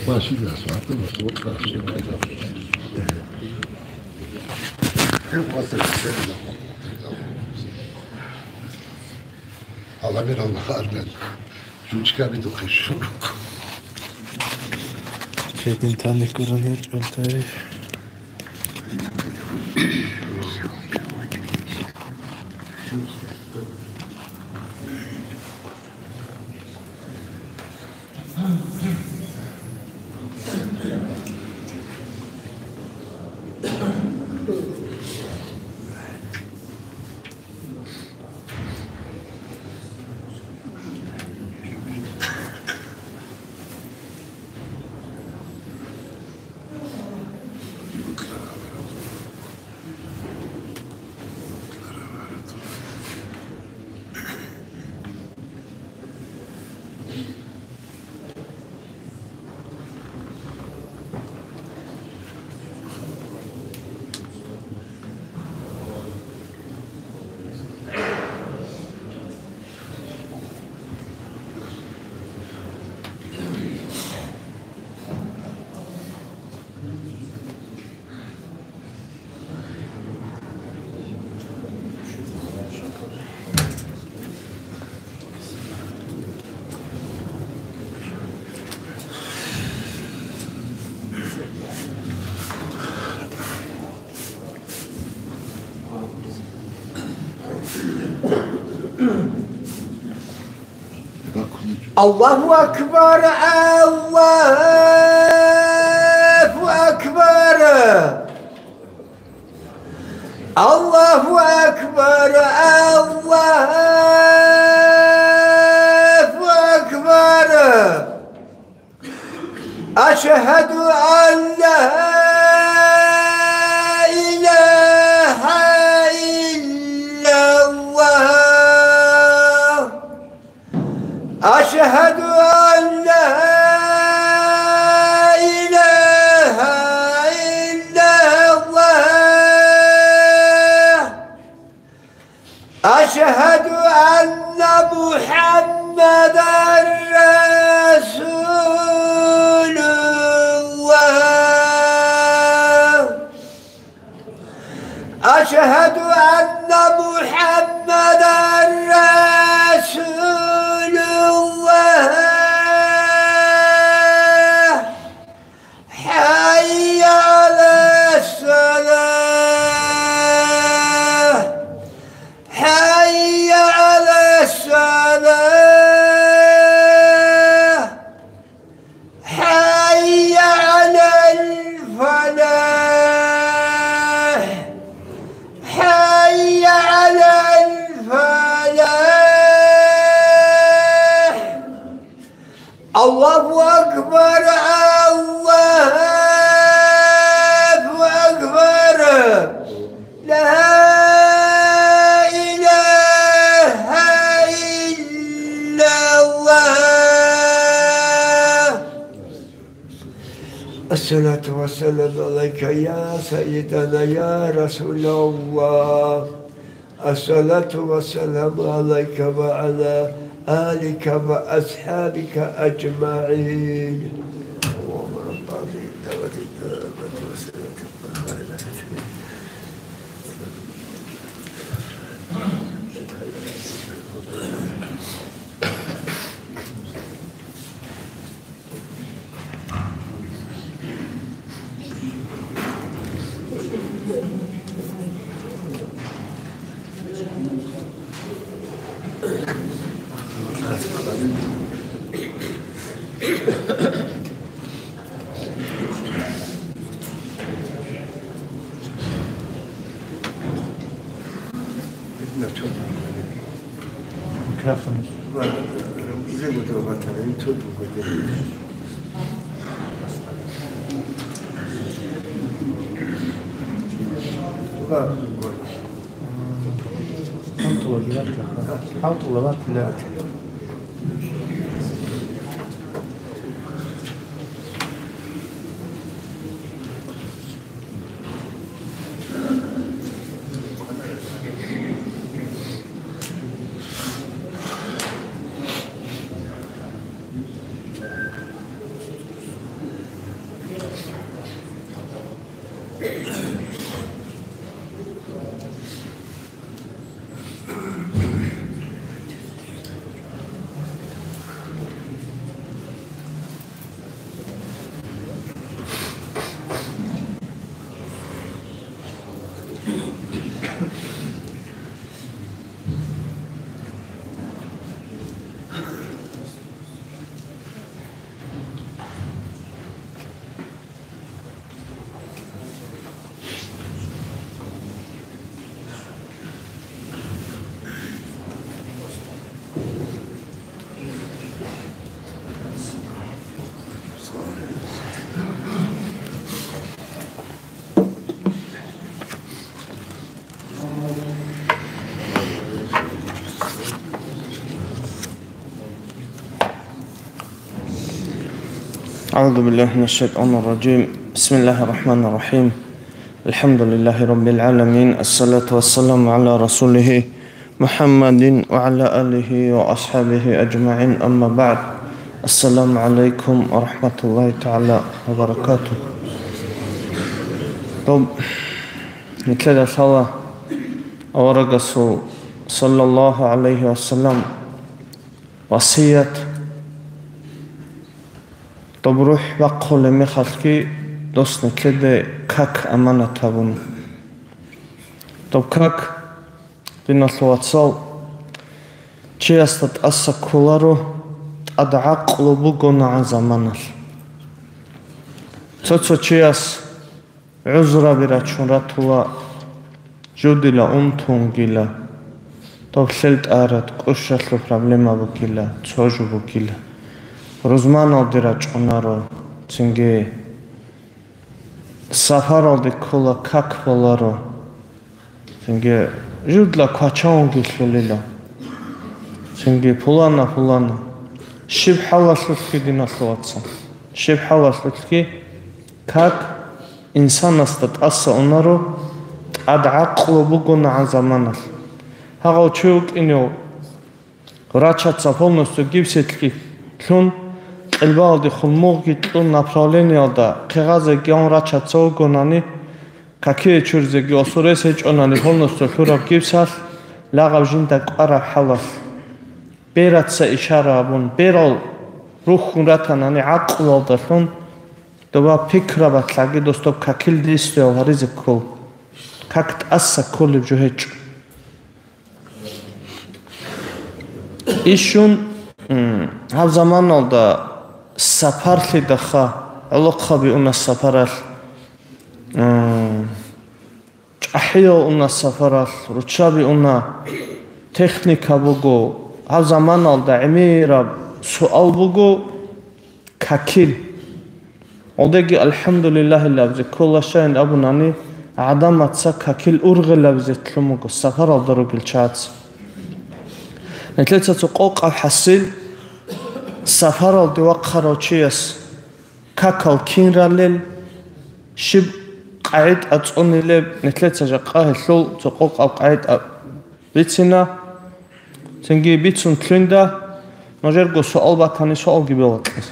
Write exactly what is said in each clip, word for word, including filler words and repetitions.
Спасибо, Асфальтова, вот так, всё. Аллагь, Аллагь, Армен. Жучка битухъе шурук. Чедин таник гуран гьечӀо тарих. Аллагьу акбар, Аллагьу акбар. Аллагьу акбар, Аллагьу акбар. أشهد أن لا إله إلا الله. أشهد أن لا إله إلا الله. أشهد أن محمدا رسول الله. أشهد أن محمدا رسول الله. حي على الصلاة. حي على الصلاة. حي على الفلاح. حي على الفلاح. الله أكبر، الله أكبر. لا إله إلا الله. الصلاة والسلام عليك يا سيدنا يا رسول الله. الصلاة والسلام عليك وعلى آلك وأصحابك أجمعين. اللهم رب هذه الدعوة التامة والصلاة القائمة. Микрофон. أعوذ بالله من الشيطان الرجيم. بسم الله الرحمن الرحيم. الحمد لله رب العالمين. الصلاة والسلام على رسوله محمد وعلى آله وأصحابه أجمعين. أما بعد. السلام عليكم ورحمة الله تعالى وبركاته. Доб нилъеда лъала аварагасул, саллаллагьу гӀалайгьи ва саллам, васият. Доб рухӀ бахъулеб мехалъги дос нилъеде как аманат гьабуна. Доб как, диналъул вацал, чиясда тӀаса кколаро, тӀад гӀакълу бугонагӀан заманалъ. Цо-цо чияс гӀузраби рачун ратула, жудила, унтунгила, доб лъел тӀарад, кӀущалъул проблема бугила, цо жо бугила. Рузманалде рачӀунаро, цинги сапаралде ккола, как баларо. Цинги жудла квачавунги лъулила. Цинги пулана-пулана. Щиб хӀалалъулъги, диналъул вацал, щиб хӀалалъулъги, как инсанасда тӀаса унаро, тӀад гӀакълу бугонагӀан заманалъ. Гьагъав чи вукӀинев врачаца полностью гипсалъги лъун, къилбаалдехун мугъги кьун, направлениялда хъегъазеги гьавун врачаца вугонани, какие чурзеги осурес гьечӀонани полностью лъураб гипсалъ, лагъаб жинда кӀвараб хӀалалъ. Бераца ишара гьабун, берал рухьун ратанани гӀакълуялдалъун, доба пикрабалъаги дос доб какил действиял гьаризе ккол. Как тӀаса кколеб жо гьечӀо. Ишун, м, гьаб заманалда сапарлъидаха, гӀолохъаби уна сапаралъ, м, чӀахӀиял уна сапаралъ, руччаби уна, техника буго. Гьаб заманалда гӀемераб суал буго, какил. Гьелдеги «АлхӀамдулиллагьи» абизе ккола, щайин абунани, гӀадамаца какил ургъел абизе лъун буго сапаралда ругел чагӀаца. Нилъеца цо къокъаб хӀасил, сапаралде вахъарав чияс какал кин ралел, щиб къагӀида цӀунилеб, нилъеца жакъа гьелъул цо къокъаб къагӀида бицина, цинги бицун лъугьинда, нужерго суал батани, суалги бегьула кьезе.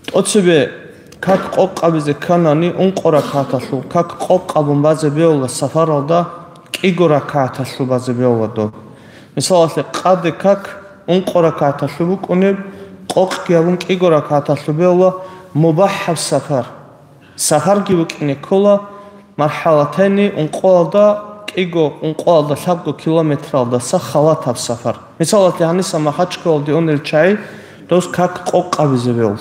ТӀоцебе как къокъабизе кканани, ункъо ракагӀаталъул как къокъабун базе бегьула сапаралда, кӀиго ракагӀаталъул базе бегьула доб. Мисалалъе, къаде как ункъо ракагӀаталъул букӀунеб, къокъги гьабун кӀиго ракагӀаталъул бегьула, мубахӀаб сапар. Сапарги букӀине ккола, мархӀалатайни, ункъоялда кӀиго, ункъоялда лъабго километралдаса халатаб сапар. Мисалалъе, гьаниса Махачкалалде унел чагӀи дос как къокъабизе бегьула.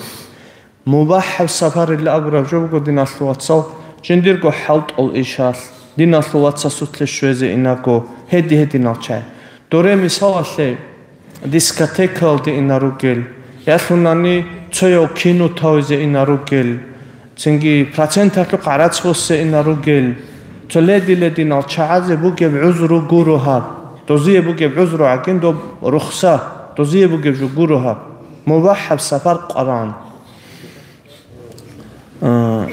МубахӀаб сапарилла абураб жо буго, диналъул вацал, жиндирго хӀалтӀул ишалъ, диналъул вацасулъе щвезе инаго, гьеди-гьединал чагӀи. Доре мисалалъе, дискотекаялде ина ругел, ялъунани цояв кино тавизе ина ругел, цинги проценталъухъ гӀарац босе ина ругел, цо леди-лединал чагӀазе бугеб гӀузру гуро гьаб. Дозие бугеб гӀузру гӀагин доб рухса, дозие бугеб жо гуро гьаб. МубахӀаб сапар къваран. А,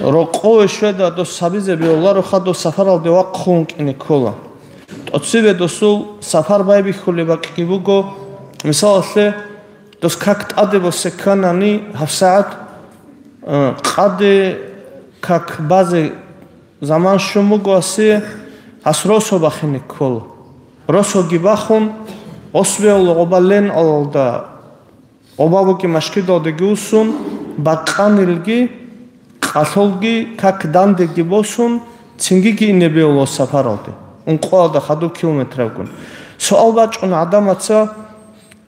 рокъове щведа дос гьабизе бегьулароха, дос сапаралде вахъун вукӀине ккола. ТӀоцебе досул сапар байбихьулеб бакӀги буго, мисалалъе, Дос как тӀаде босе кканани, гьабсагӀат, э, къаде как базе заман щун буго асе, гьас росо бахине ккола. Росоги бахун, осбеула гъоба лен алалда, гъоба буги машкидалдеги усун, бакъанилги, къалъолги как дандеги босун, цингиги ине беула сапаралде, ункъоялда хадуб километрабгун. Суал бачӀун гӀадамаца,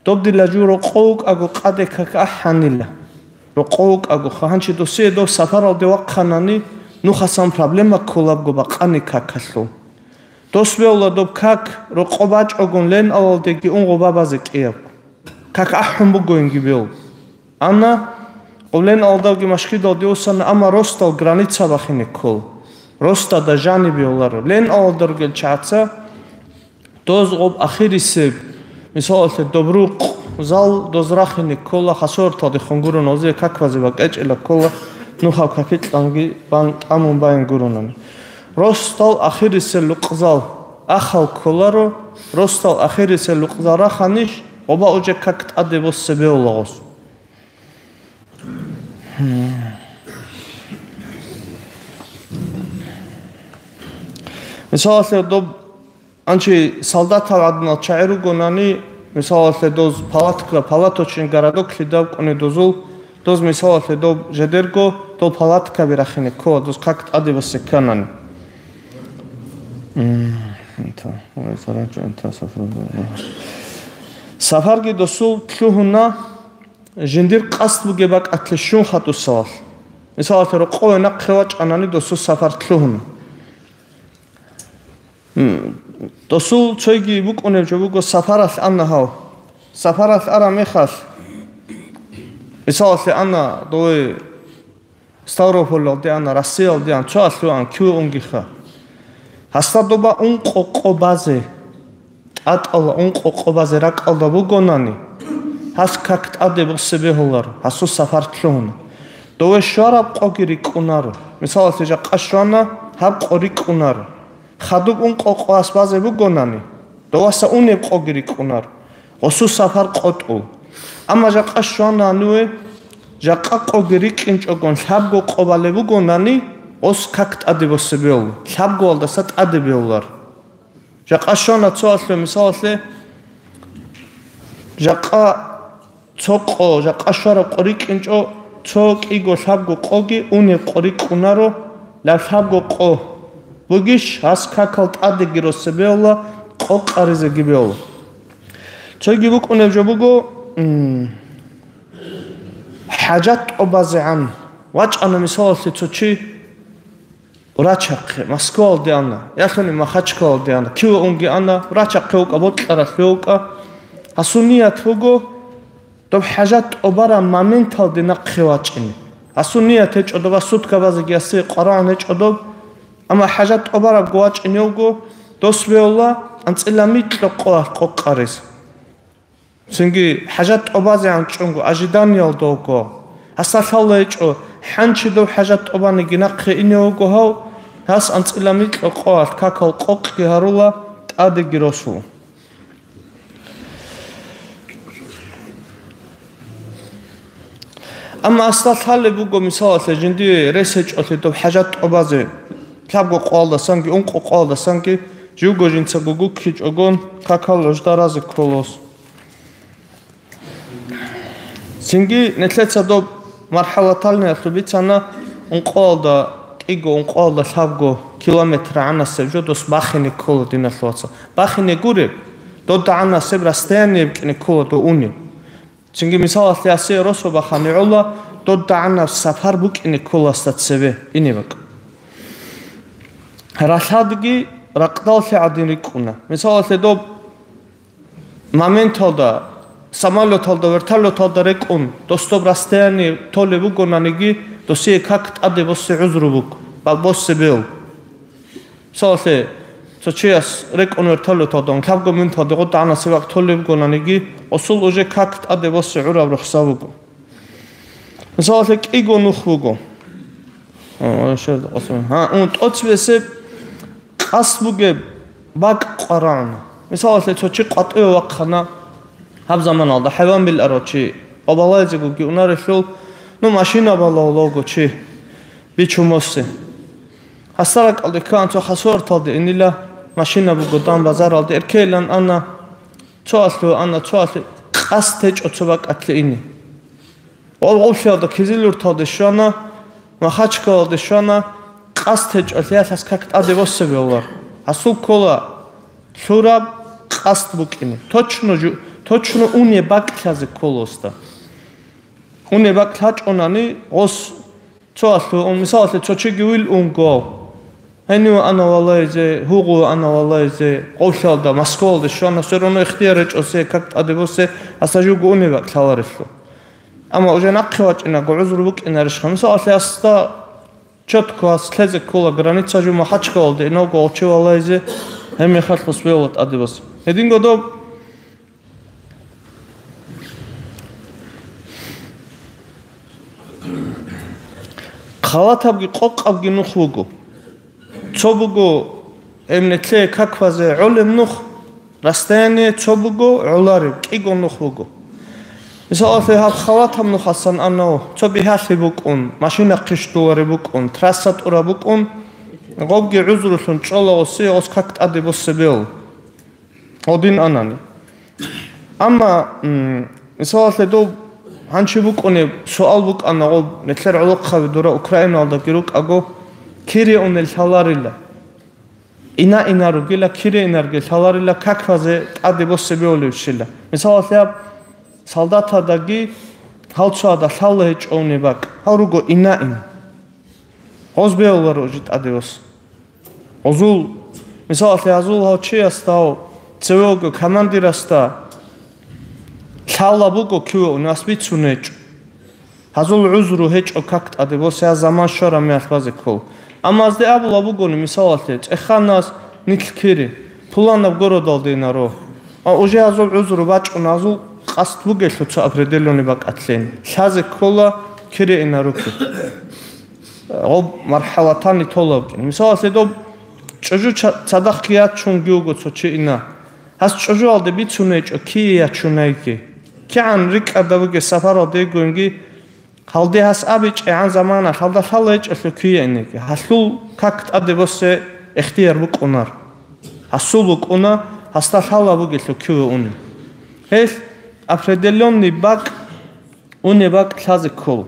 доб дила жу рокъов вукӀаго къаде как ахӀанила. Рокъов вукӀаго, ха гьанчи досие доб сапаралде вахъанани, нухасан проблема кколабго бакъани какалъул. Дос беула доб как рокъо бачӀогун лен авалдеги ун гъоба базе кӀиябго. Как ахӀун бугоинги беул. Анна, гъулен алдавги машкидалде усана, амма ростал граница бахине ккол. Ростада жаниб беуларо. Лен алда ругел чагӀаца, доз гъоб ахирисеб, мисалалъе, доб рукъ зал доз рахине ккола, хасорталдехун гурун, озе какбазе бакӀечӀила ккола, нухаб какикьанги бан тӀамун баин гурунани. Ростал ахирисел рукъзал ахал кколаро, ростал ахирисел рукъзал раханищ, гъоба уже как тӀаде боссебе улагъос. Мисалалъе, доб анчи солдатал гӀадинал чагӀи ругонани, мисалалъе, доз палатка, палаточный городоклъи дабкъуни дозул, доз, мисалалъе, доб жедерго, доб палаткаби рахине ккола, доз как тӀаде басе кканани. М, это, ой, саранча, это, сафар, да, да. Сафарги досул лъугьуна, жиндир къасд бугеб бакӀалъе щун хатӀусалалъ. Мисалалъе, рокъове нахъе вачӀанани досул сафар лъугьуна. М, досул цойги букӀунеб жо буго сапаралъ анна гьав. Сапаралъ араб мехалъ, мисалалъе, анна дове Ставрополалде анна, Россиялде ан, цоалъуан киве унгиха. Гьасда доба ункъо къо базе, тӀатӀала ункъо къо базе ракӀалда бугонани, гьас как тӀаде босе бегьулар, гьасул сапар лъугьуна. Дове щвараб къоги рикӀкӀунаро. Мисалалъе, жакъа щвана, гьаб къо рикӀкӀунаро. Хадуб ункъо къо гьас базе бугонани, доваса унеб къоги рикӀкӀунар, гъосул сапар къотӀул. Амма жакъа щвана гьаниве, жакъа къоги рикӀкӀинчӀогон лъабго къо балеб бугонани, гъос как тӀаде босе беул, лъабгоялдаса тӀаде беулар. Жакъа щвана цоалъе, мисалалъе, жакъа цо къо, жакъа щвараб къо рикӀкӀинчӀо, цо кӀиго лъабго къоги унеб къо рикӀкӀунаро, лъаб лъабго къо бугищ, гьас какал тӀадеги росебеула, къо къаризеги беула. Цоги букӀунеб жо буго, м, хӀажат тӀобазегӀан вачӀана, мисалалъе, цо чи, врачахъе, Москвалде ана, ялъуни Махачкалалде ана, киве унги ана, врачахъе вукӀа, бокьаралъе вукӀа. Гьасул ният буго, доб хӀажат тӀобараб моменталде нахъе вачӀине. Гьасул ният гьечӀо, доба сутка базеги гьасие къварагӀун гьечӀо доб, амма хӀажат тӀобарабго вачӀине вуго, дос беула анцӀила микьго къо къарез. Цинги хӀажат тӀобазегӀан чӀунго, ожиданиялда вуго. Гьасда лъалла гьечӀо, хӀанчи дов хӀажат тӀобаниги нахъе ине вуго гьав, гьас анцӀила микьго къоялъ какал къокъги гьарула, тӀадеги росула. Амма гьасда лъалеб буго, мисалалъе, жиндие рес гьечӀолъи доб хӀажат тӀобазе, лъабго къоялдасанги, ункъо къоялдасанги, живго жинцаго гуккичӀогон, какал нужда разе кколос. Цинги нилъеца доб мархӀалаталниялъул бицана, ункъоялда кӀиго, ункъоялда лъабго километр гӀанасеб жо дос бахине ккола, диналъул вацал. Бахине гуреб, додда гӀанасеб расстояние букӀине ккола дов унеб. Цинги мисалалъе гьасие росо бахани гӀола, додда гӀанаб сапар букӀине ккола гьасда цебе ине бакӀ. Ралъадги ракъдаллъи гӀадин рикӀкӀуна. Мисалалъе доб моменталда, самолеталда, вертолеталда рекӀун, дос доб расстояние толеб бугонаниги, досие как тӀаде босе гӀузру буго, ба-, босе бел. Мисалалъе, цо чияс рекӀун вертолеталда, лъабго минуталда гъодда гӀанасеб бакӀ толеб бугонаниги, гъосул уже как тӀаде босе гӀураб рухсат буго. Мисалалъе, кӀиго нух буго. Гьа, ун тӀоцебесеб къасд бугеб бакӀ къварагӀуна. Мисалалъе, цо чи къватӀиве вахъана, Гьаб заманалда хӀайван биларав чи къобалайзегоги унарелъул, ну, машина балагьулавго чи бичун босе. Гьасда ракӀалде ккан цо хасуарталде инила, машина буго дан базаралде, эркейилан ана, цо алъуе ана, цо алъуе, къасд гьечӀо цо бакӀалъе ине. Гъов-гъовлъиялда Кизилюрталде щвана, Махачкалалде щвана, къасд гьечӀо лъиялъас как тӀаде босе бегьулар. Гьасул ккола лъураб къасд букӀине. Точно жу-, точно уне бакӀ лъазе кколосда. Уне бакӀ лъачӀонани гъос цо алъуе ун, мисалалъе, цо чиги вил унго. Гьенив ана валайзе, гьугъу ана валайзе, къовлъалда, Москвалде щвана, все равно ихтияр гьечӀосе, как тӀаде босе, гьасда жуго уне бакӀ лъаларелъул. Амма уже нахъе вачӀинаго гӀузру букӀинарищха? Мисалалъе, гьасда четко гьас лъезе ккола граница жо Махачкалалде, инавго гъов чи валайзе, гьеб мехалъ гъос бегьула тӀаде босе. Гьединго доб халатабги къокъабги нух буго. Цо буго, гьеб нилъее как базе гӀолеб нух, расстояние цо буго гӀолареб, кӀиго нух буго. Мисалалъе, гьаб халатаб нухасан анав, цо бигьалъи букӀун, машина хъищтулареб букӀун, трасса тӀураб букӀун, гъобги гӀузрулъун чӀола гъосе, гъос как тӀаде босе бегьула. Гъодин анани. Амма, м, мисалалъе, доб гьанчи букӀунеб суал букӀана гъоб, нилъер гӀолохъаби дура Украиналдаги рукӀаго, кире унел лъаларила. Ина-ина ругила, кире инарги лъаларила, как базе тӀаде босе бегьулебщила. Мисалалъе, гьаб солдатадаги гьал цояда лъала гьечӀо унеб бакӀ, гьал руго ина-ин. Гъоз бегьуларо уже тӀаде босе. Гъозул, мисалалъе, гьазул гьав чиясда, гьав цевего командирасда лъала буго киве унас бицун гьечӀо. Гьазул гӀузру гьечӀо как тӀаде босе, гьаз заман щвараб мехалъ базе ккола. Амма гьазде абула бугони, мисалалъе, цӀеханас нилъ кире, пуланаб городалде инаро. А уже гьазул гӀузру бачӀун, гьазул къасд бугелъул цо определённый бакӀалъе лъазе ккола кире инарухъе. Гъоб мархӀалатани толаб букӀин. Мисалалъе, доб чӀужу ча-, цадахъги ячунги вуго цо чи ина. Гьас чӀужуялде бицун гьечӀо кие ячунайги. КигӀан рикӀкӀада бугеб сапаралде йигоинги, гьалде гьас абичӀегӀан заманалъ гьалда лъала гьечӀолъо кие инеги. Гьалъул как тӀаде босе ихтияр букӀунар. Гьасул букӀуна, гьасда лъала бугелъул киве унеб. Гьелъ определённый бакӀ, унеб бакӀ лъазе ккола.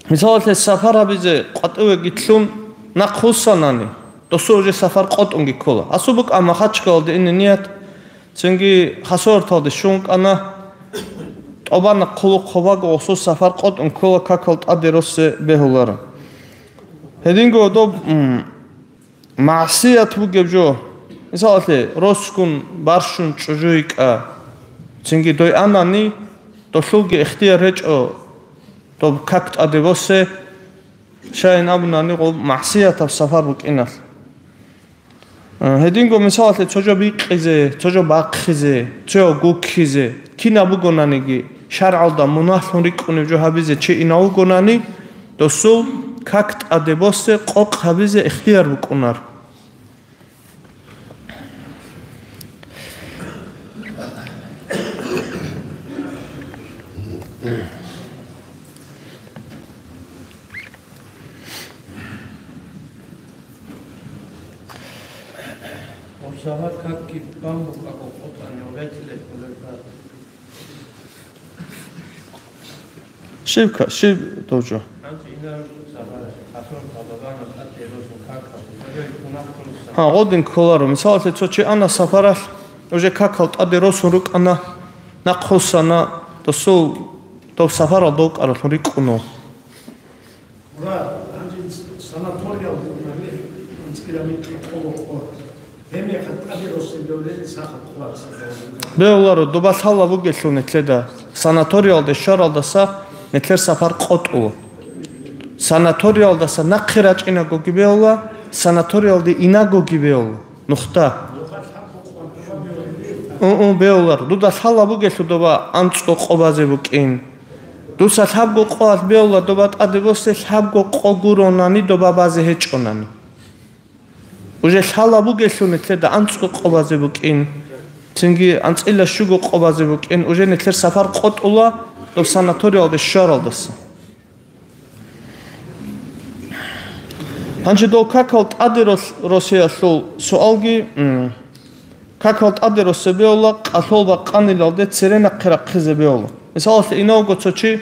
Мисалалъе, сапар гьабизе къватӀивеги лъун нахъ вуссанани, досул уже сапар къотӀунги ккола. Гьасул букӀа Махачкалалде ине ният, цинги хасуарталде щун кӀана, тӀубана хъулухъ гьобаго гъосул сапар къотӀун ккола, какал тӀаде росе бегьуларо. Гьединго доб, м, МагӀсият бугеб жо, мисалалъе, росгун барщун чӀужу йикӀа, цинги дой анани, долъулги ихтияр гьечӀо доб как тӀаде босе, щайин абунани гъоб магӀсиятаб сапар букӀиналъ. Э, гьединго, мисалалъе, цо жо бикъизе, цо жо бахъизе, цо жо гуккизе, кинаб бугонаниги, шаргӀалда мунагьлъун рикӀкӀунеб жо гьабизе чи инав вугонани, досул как тӀаде босе къокъ гьабизе ихтияр букӀунар. Гъоб сапар какги бан букӀаго къотӀани гъетӀилеб кколеб. Щиб ка-, щиб дов жо? Гьа, гъодин кколаро. Мисалалъе, цо чи ана сапаралъ, уже какал тӀаде росун рукӀана, нахъ вуссана, досул дов сапарал дов кӀаралъун рикӀкӀуна. Мурад, гьанже санаториялде унани, анцӀила микьи къоло къо. Гьеб мехалъ тӀаде росиндевлъи сахаб хъван сахаб. Бегьуларо, доба лъала бугелъул нилъеда, санаториялде щваралдаса нилъер сапар къотӀула. Санаториялдаса нахъе рачӀинагоги бегьула, санаториялде инагоги бегьула. Нухда. Ун-ун, бегьулар. Дуда лъала бугелъул доба анцӀго къо базе букӀин. Дуца лъабго къоялъ беула доба тӀаде босе, лъабго къо гуронани доба базе гьечӀонани. Уже лъала бугелъул нилъеда анцӀго къо базе букӀин, цинги анцӀила щуго къо базе букӀин, уже нилъер сапар къотӀула доб санаториялде щваралдаса. Гьанже дов какал тӀаде рос-, росеялъул суалги, м, какал тӀаде росе беула, къалъол бакъанилалде цере нахъе рахъизе беула. Мисалалъе, инавго цо чи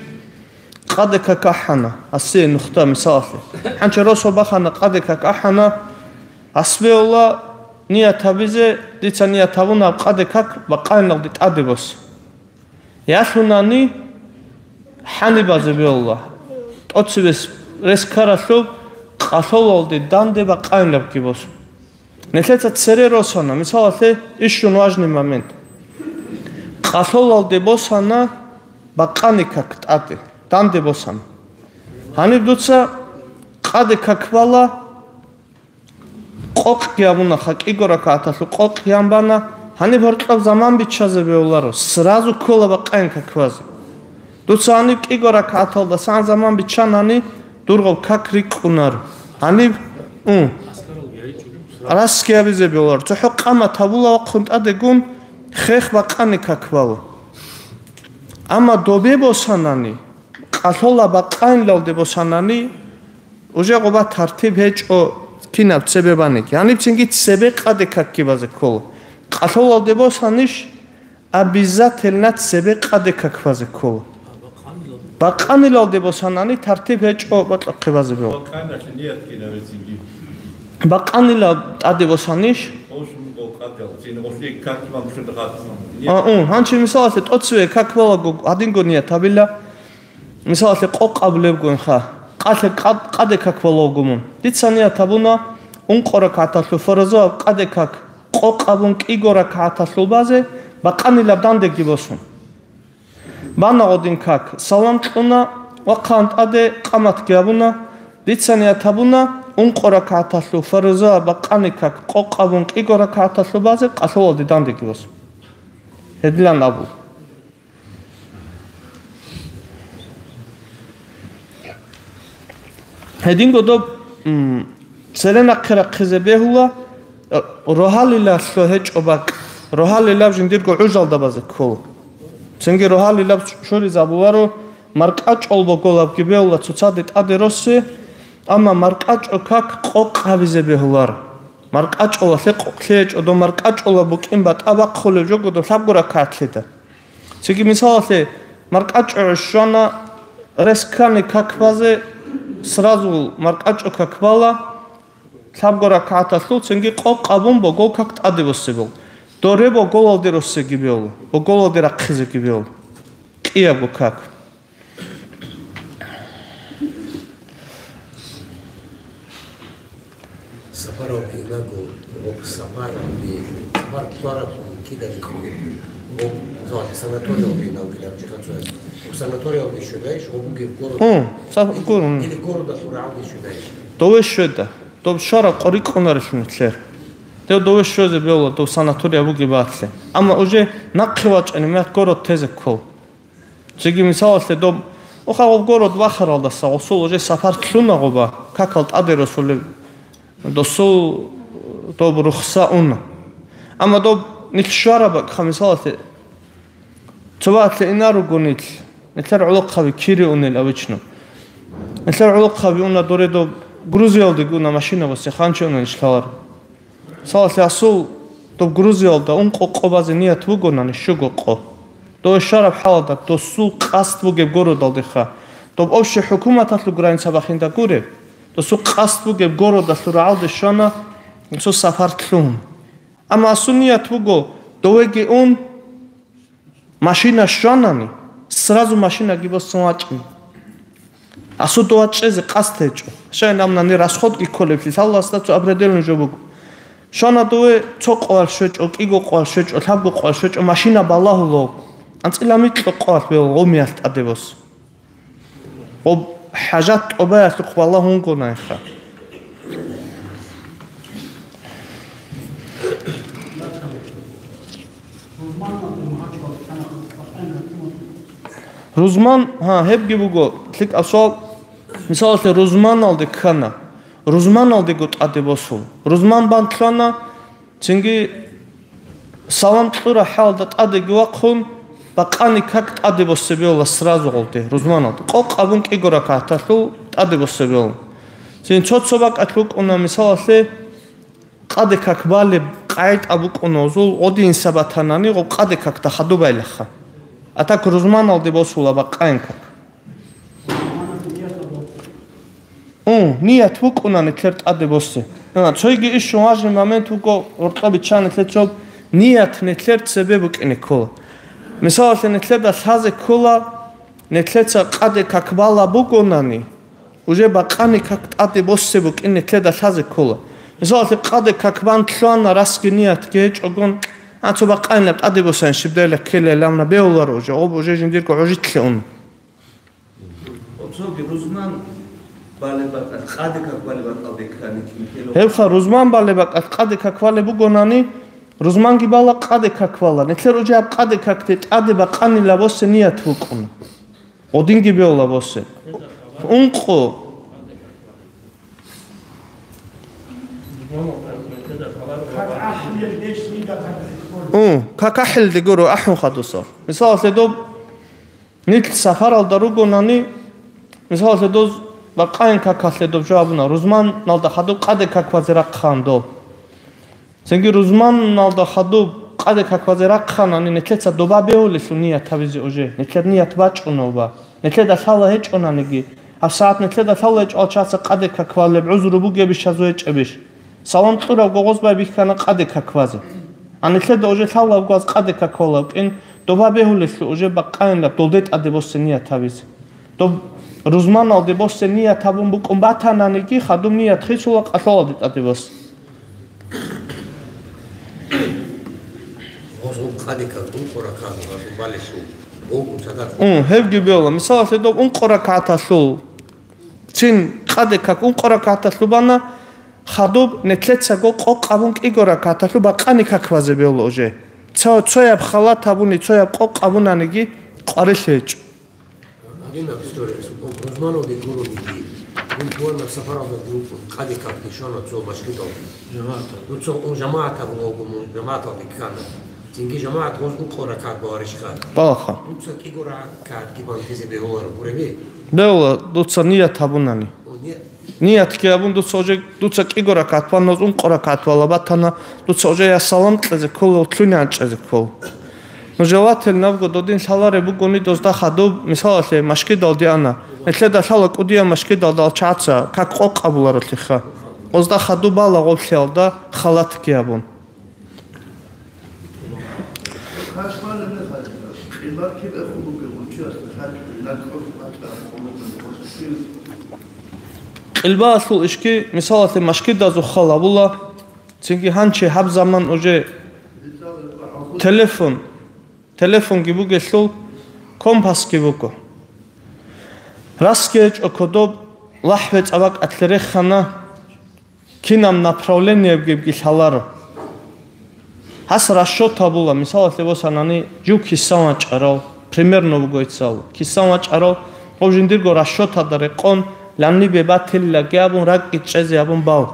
къаде как ахӀана, гьасие нухда, мисалалъе. Гьанча росо бахана къаде как ахӀана, гьас беула ният гьабизе, дица ният гьабуна гьаб къаде как бакъанилалде тӀаде босе. Ялъунани хӀанибазе беула, тӀоцебес рес ккаралъуб къалъолалде данде бакъанилабги босун. Нилъеца цере росана, мисалалъе, ищун важный момент. Къалъолалде босана бакъани как тӀаде, данде босана. Гьаниб дуца къаде как бала, къокъги гьабунаха, кӀиго ракагӀаталъул къокъги гьабуна, гьаниб гьоркьоб заман биччазе беуларо, сразу ккола бакъани как базе. Дуца гьаниб кӀиго ракагӀаталдасан заман биччанани, дургъаб как рикӀкӀунаро. Гьаниб, ун, расги гьабизе беуларо. ЦохӀо къамат гьабула вахъун тӀадегун, хех бакъани как бала. Амма добе босанани, къалъола бакъанилалде босанани, уже гъоба тартиб гьечӀо кинаб цебе баниги. Гьаниб цинги цебе къаде какги базе ккола. Къалъолалде босанищ, обязательно цебе къаде как базе ккола. Бакъанилалде босанани тартиб гьечӀо бакьахъе базе бегьула. Бакъаналъе ният кинабе цинги. Бакъанила тӀаде босанищ? Ошун къадал, цин ослик как ман шуд хатман. А, ун, гьанчи мисалалъе тӀоцеве как балаго гьадинго ният гьабила. Мисалалъе, къокъ абулебгойха, къалъе къад-, къаде как балавго мун. Дица ният гьабуна, ункъо ракагӀаталъул фаразуаб къаде как къокъ абун кӀиго ракагӀаталъул базе, бакъанилаб дандеги босун. Бана гъодин как, салам кьуна, вахъан тӀаде къаматги гьабуна, дица ният гьабуна, ункъо ракагӀаталъул фаразуаб бакъани как къокъ абун кӀиго ракагӀаталъул базе, къалъолалде дандеги босун. Гьедилан абу. Гьединго доб, м, цере нахъе рахъизе бегьула, э, рогьалилалъо гьечӀо бакӀ, рогьалилаб жиндирго гӀужалда базе ккола. Цинги рогьалилаб чуризабуларо, маркӀачӀул боголабги бегьула цоцаде тӀаде россе, амма маркӀачӀо как къокъ гьабизе бегьуларо. МаркӀачӀолалъе къокълъи гьечӀо, дов маркӀачӀола букӀин батӀа бахъулев жого дов лъабго ракагӀатлъида. Цинги мисалалъе, маркӀачӀо щвана, рес ккани как базе, сразу маркӀачӀо как бала, лъабго ракагӀаталъул цинги къокъ абун богол как тӀаде босебал. Доре боголалде росеги беула, боголалде рахъизеги беула. КӀиябго как. Сапаралде инаго, об сапаралде, сапар квараб кидаги хъугӀи. Об, зоалъ, санаториялде инаго кидаги хъугӀи. Об санаториялде щведайищ, об бугеб город. М, са-, город, м. Или городалъул рагӀалде щведайищ. Дове щведа. Доб щвараб къо рикӀкӀунарелъул нилъер. Дев дове щвезе бегьула, дов санатория бугеб батлъи. Амма уже нахъе вачӀани мегь город тезе ккол. Цоги мисалалъе доб, оха гъоб город вахаралдаса гъосул уже сапар лъуна гъоба, какал тӀаде росулеб, досул доб рухса уна. Амма доб нилъ щвараб бакӀха, мисалалъе, цо ватлъе инаруго нилъ, нилъер гӀолохъаби кире унел обычно. Нилъер гӀолохъаби уна доре доб Грузиялдеги уна машина басе ханча уна нилъ лъалар. Салалъе асул доб Грузиялда ункъо къо базе ният бугонани щуго къо. Дов щвараб хӀалалда досул къасд бугеб городалдеха. Доб общий хӀукуматалъул граница бахинда гуреб, досул къасд бугеб городалъул рагӀалде щвана, цо сапар лъугьун. Амма асул ният буго, довеги ун, машина щванани, сразу машинаги босун вачӀин. Асудо вачӀезе къасд гьечӀо. Щайин абунани расходги кколеблъи лъаласда цо определенный жо буго. Щвана дове цо къоялъ щвечӀо, кӀиго къоялъ щвечӀо, лъабго къоялъ щвечӀо, машина балагьулав. АнцӀила микьго къоялъ бегьула гъомиялъ тӀаде бос. Гъоб хӀажат тӀобаялъухъ балагьунгонайха. Рузман, гьа, гьебги буго, лъикӀаб суал. Мисалалъе, рузманалде ккана. Рузманалдего тӀаде босул. Рузман бан лъана, цинги салам кьура хӀалда тӀадеги вахъун, бакъани как тӀаде босе бевла сразу гъолде, рузманалде. Къокъ абун кӀиго ракагӀаталъул тӀаде босе бевла. Цин цо-цо бакӀалъ букӀуна, мисалалъе, къаде как балеб къагӀитӀа букӀуна гъозул, гъодин сабатанани гъоб къаде какда хадубайлаха. А так рузманалде босула бакъаин как. Ун, ният букӀуна нилъер тӀаде босе. А, цойги иш важный момент вуго, гьоркьоб биччан нилъер цо ният нилъер цебе букӀине ккола. Мисалалъе, нилъеда лъазе ккола, нилъеца къаде как бала бугонани, уже бакъани как тӀаде босе букӀин нилъеда лъазе ккола. Мисалалъе, къаде как бан лъугьана, расги ниятги гьечӀогон, а, цо бакъайилаб тӀаде босани щибдайила ккелайилан бегьуларо уже, гъоб уже жиндирго гӀужитлъи ун. Цоги рузман балеб бакӀалъ, къаде как балеб бакӀалде ккани кин ккело. Гьебха, рузман балеб бакӀалъ къаде как балеб бугонани, рузманги бала, къаде как бала. Нилъер уже гьаб къаде какде тӀаде бакъанила босе ният букӀун. Гъодинги бевла босе. Ункъо. Ун, как ахӀилде гуро, ахӀун хадусав. Мисалалъе, доб нилъ сафаралда ругонани, мисалалъе, доз бакъаин какалъе доб жавабуна, рузманалда хадуб къаде как вазе рахъан доб. Цинги рузманалда хадуб къаде как вазе рахъанани, нилъеца доба бегьулелъул ният гьабизе уже, нилъер ният бачӀуна уба. Нилъеда лъала гьечӀонаниги, гьабсагӀат нилъеда лъала гьечӀо алчаца къаде как валеб гӀузру бугебищ, гьазу гьечӀебищ? Салам кьураб гогъоз байбихьана къаде как вазе. А нилъеда уже лъалаб гваз къаде как валаб кӀин, доба бегьулелъул уже бакъайилаб долде тӀаде босе ният гьабизе. Доб рузманалде босе ният гьабун букӀун батананиги, хадуб ният хисула къалъалалде тӀаде босе. Гъозул къаде как ункъо ракагӀат гъозул балесул, гъогун цадахъ. Ун, гьебги бела. Мисалалъе, доб ункъо ракагӀаталъул, цин къаде как ункъо ракагӀаталъубана, хадуб нилъецаго къокъ абун кӀиго ракагӀаталъуб бакъани как вазе бела уже. Цо-, цояб халат абуни, цояб къокъ абунаниги къварилъи гьечӀо. Гьадинаб история, рузманалде гурониги, мун тугьанаб сапаралда гурун къаде какде щвана цо машгидалде. ЖамагӀаталде. Ну, цо, ун жамагӀат абун вуго, мун жамагӀаталде ккана. Цинги жамагӀат гъоз ункъо ракагӀат баларищха? Балаха. Дуца кӀиго ракагӀатги бантизе бегьуларо, гуреби? Бегьула, дуца ният гьабунани. О, ният. Ниятги абун, дуца уже, дуца кӀиго ракагӀат бан, гъоз ункъо ракагӀат бала батана, дуца уже я салам кьезе ккола, я лъугӀине чӀезе ккола. Ну, желательно буго, додин лъалареб бугони дозда хадуб, мисалалъе, машгидалде ана. Нилъеда лъала кӀудияб машгидалда алчаца как къокъ абуларолъиха. Гъозда хадуб бала гъоблъиялда халатги абун. Къилбаалъул ишги, мисалалъе, машгидазул хал абула, цинги гьанчи гьаб заман уже телефон, телефонги бугелъул, компасги буго. Расги гьечӀо кодоб, лахӀ-бецӀа бакӀалъе рехана, кинаб направлениябги лъаларо. Гьас расчет гьабула, мисалалъе босанани, жив кисан вачӀарав, примерно буго ицал, кисан вачӀарав, гъов жиндирго расчеталда рекъон, ланнибе батиллаги абун, ракӀги чӀезе абун бал.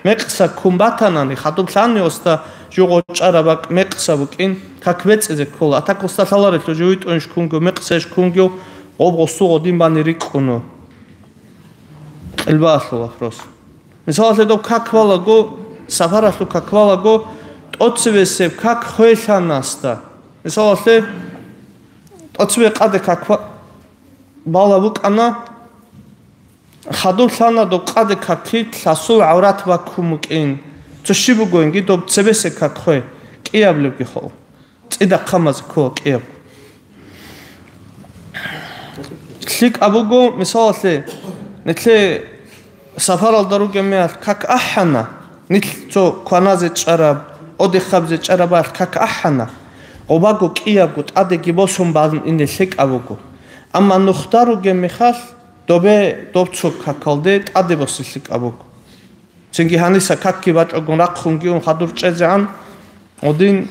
Мекъса ккун батанани, хадуб лъани оста жугъо чӀараб бакӀ мекъса букӀин, как бецӀизе ккола. А так оста лъаларелъул жугьитӀунищ ккунго, мекъсайищ ккунго, гъоб гъосу гъодин бани рикӀкӀуну. Къилбаалъул вопрос. Мисалалъе, доб как балаго, сапаралъул как балаго, тӀоцебесеб как хвелъана асда. Мисалалъе, тӀоцебе къаде как ба-, бала букӀана, хадуб лъана доб къаде каки лъасул гӀаврат баккун букӀин. Цо щиб бугоинги доб цебесеб как хве, кӀиаблебги хо. ЦӀидахъамазе ккола кӀияб. ЛъикӀаб буго, мисалалъе, нилъе сапаралда ругеб мехалъ как ахӀана, нилъ цо кваназе чӀараб, отдыхабизе чӀарабалъ как ахӀана, гъобаго кӀиябго тӀадеги босун бан ине лъикӀаб буго. Амма нухда ругеб мехалъ, добе доб цо какалде тӀаде босе лъикӀаб буго. Цинги гьаниса какги бачӀогун рахъунги ун хадур чӀезегӀан, гъодин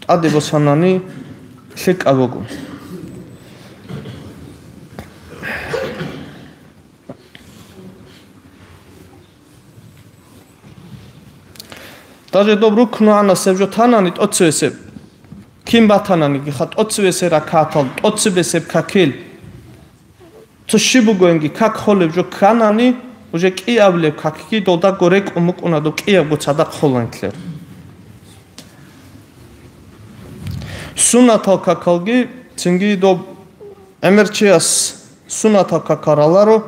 тӀаде босанани лъикӀаб буго. Даже доб рукну анасеб жо танани тӀоцевесеб, кин батананиги ха тӀоцевесеб ракатал, тӀоцебесеб какил. Цо щиб бугоинги как холеб жо кканани, уже кӀиабилеб какги долдаго рекӀун букӀуна доб кӀиябго цадахъ холантлъер. Суннатал какалги, цинги доб гӀемерчияс суннатал какал раларо,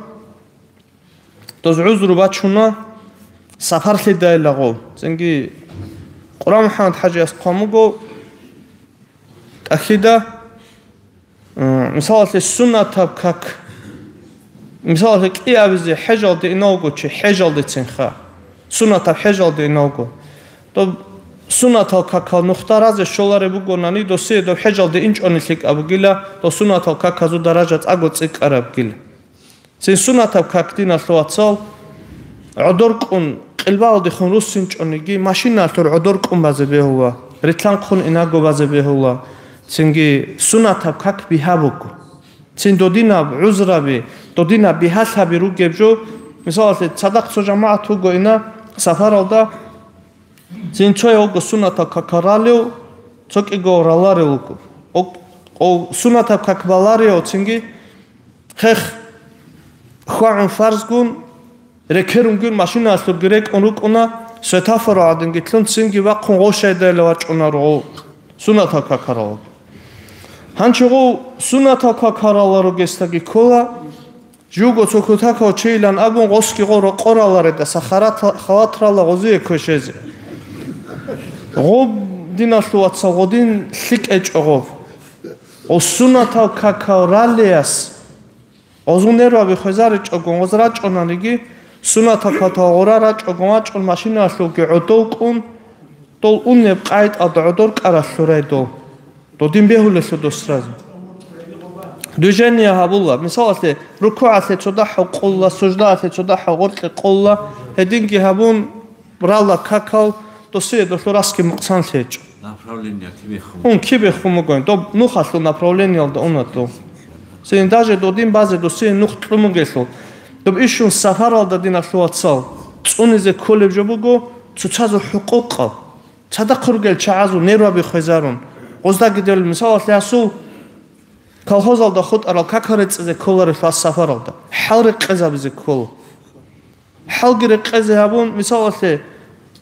доз гӀузру бачуна, сапарлъидайлагъо. Цинги Къура МухӀаммад ХӀажияс хъван буго, тӀахьида, м, мисалалъе, суннатаб как, мисалалъе, кӀиабизе хӀежалде иналго чи, хӀежалдецинха, суннатаб хӀежалде иналго. Доб суннатал какал нухда разе щолареб бугонани, досие доб хӀежалде инчӀони лъикӀаб бугила, доб суннатал каказул даража цӀаго цӀикӀкӀараб бугила. Цин суннатаб как, диналъул вацал, гӀодор кӀун, къилбаалдехун руссинчӀониги, машиналъур гӀодор кӀун базе бегьула, ритлъанхъун инаго базе бегьула. Цинги суннатаб как бигьа буго. Цин додинаб гӀузраби, додинаб бигьалъаби ругеб жо, мисалалъе, цадахъ цо жамагӀат вуго ина сапаралда, цин цояв вуго суннатаб какал ралев, цо кӀиго раларев вуго. О, о, суннатаб как баларев, цинги хех хвагӀун фарзгун, рекерун гун машиналъурги рекӀун рукӀуна, светофор гӀадинги лъун цинги вахъун гъов щайдайла вачӀунаро гъов суннатал какарал. Гьанчи гъов суннатал какарала ругесдаги ккола, живго цо кутакав чейилан абун гъосги гъо рокъоралареда сахарат халатрала гъозие квешезе. Гъоб, диналъул вацал, гъодин лъикӀ гьечӀо гъоб. Гъо суннатал какал ралеяс Гъозул нерваби хвезаричӀого гъоз рачӀунаниги, сунатал какал гъура рачӀого вачӀун машиналъулги гӀодов кӀун, дол унеб къайтӀалда гӀодор кӀаралъурай дол. Додин бегьулелъул дос сразу. Движение гьабула. Мисалалъе, рукугӀалъе цо дагьав къулла, суждаалъе цо дагьав гъоркье къулла, гьединги гьабун, рала какал, досие долъул расги мукъсанлъи гьечӀо. Направление кибехун. Ун кибехун бугоин, доб нухалъул направлениялда уна дов. Цин даже додин базе досие нух кьун бугелъул. Доб ишун сафаралда, диналъул вацал, цӀунизе кколеб жо буго цоцазул хӀукъукъал. Цадахъ ругел чагӀазул нерваби хвезарун. Гъоздаги дел мисалалъе гьасул колхозалда хутӀарал какал рецӀизе кколарелъул сафаралда. ХӀал рекъезабизе ккола. ХӀалги рекъезе гьабун, мисалалъе,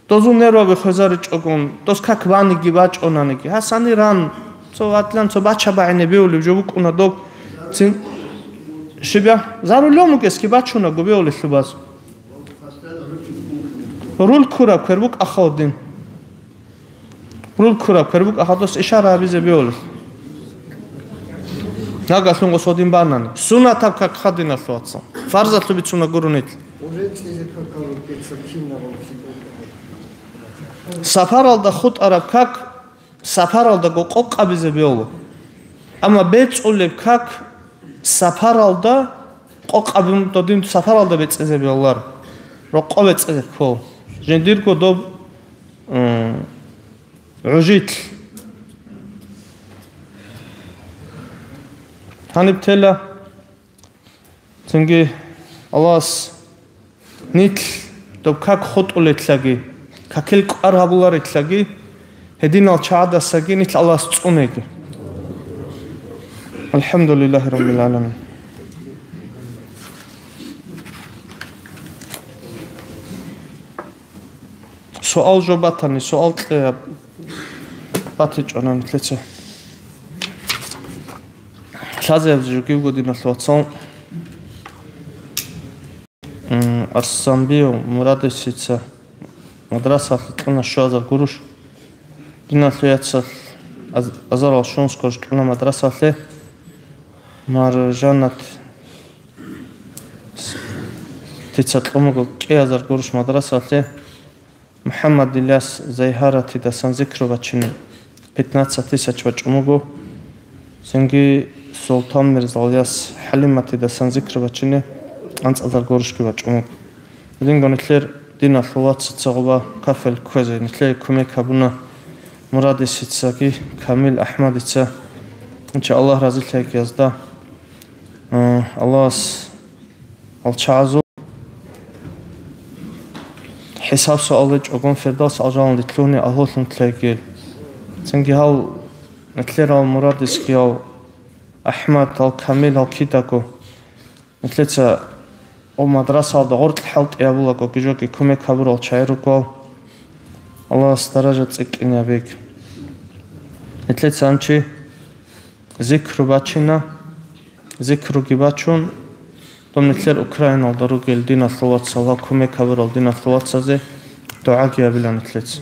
дозул нерваби хвезаричӀогун, дос как ваниги бачӀунаниги, гьасани ран, цо ватлан, цо бача багӀине бевулев жо букӀуна доб. Цин, щибя? За рулем вукӀесги бачунаго бевулелъул баз. Руль ккураб квер букӀаха гьодин. Руль ккураб квер букӀа хадас ишара гьабизе бегьулел. Нагагьлъун гъосодин банани. Сунатаб как хадиналъул вацал. Фарзалъуб бицуна гурунил. Уже цӀизе какал рукӀица кинабал кибе. Сапаралда хутӀараб как сапаралдаго къокъабизе бегьула. Амма бецӀулеб как сапаралда къокъабун додин сапаралда бецӀизе бегьулар. Рокъо бецӀизе ккол. Жиндирго доб М, гӀужил. Гьаниб тела, цинги Аллагьас нилъ доб как хутӀулелъаги, какил кӀвар гьабуларелъаги, гьединал чагӀадасаги нилъ Аллагьас цӀунеги. АлхӀамдулиллагьи раббил гӀаламин. Суал жо батани, суал кье батичӀони нилъеца. Лъазаб жо гибго, диналъул вацал. М, Арсанбиев Мурадисица мадрасалъе кьуна щуазар гуруш. Диналъул яцал аз-, азарал щунс гурш кьуна мадрасалъе. Маржанат С-, дица кьун буго кӀиазар гуруш мадрасалъе. МухӀаммад Ильяс Зайгьаратидасан зикру бачине пятнадцать тысяч бачӀун буго. Цинги Султан Мирзалияс ХӀалиматидасан зикру бачине анцӀазар гурушги бачӀун буго. Гьединго нилъер диналъул вацаца гъоба кафел кквезе нилъее кумек гьабуна Мурадисицаги Камил АхӀмадица. Инча Аллагь разилъайги язда. Э, Аллагьас алчагӀазул хӀисаб-суал гьечӀогун Фирдавс алжаналде лъугьуни агьлулъун лъегил. Цинги гьал нилъерал мурадисги гьав АхӀмад, гьал Камил, гьал кидаго. Нилъеца гьаб мадрасалда гъоркь хӀалтӀи гьабулаго, гижоги кумек гьабурал чагӀи руго. Аллагьас даража цӀикӀкӀине гьабеги. Нилъеца гьанчи зикру бачина, зикруги бачун, доб нилъер Украиналда ругел диналъул вацал, гьал кумек гьабурал диналъул вацазе дугӀаги гьабила нилъеца.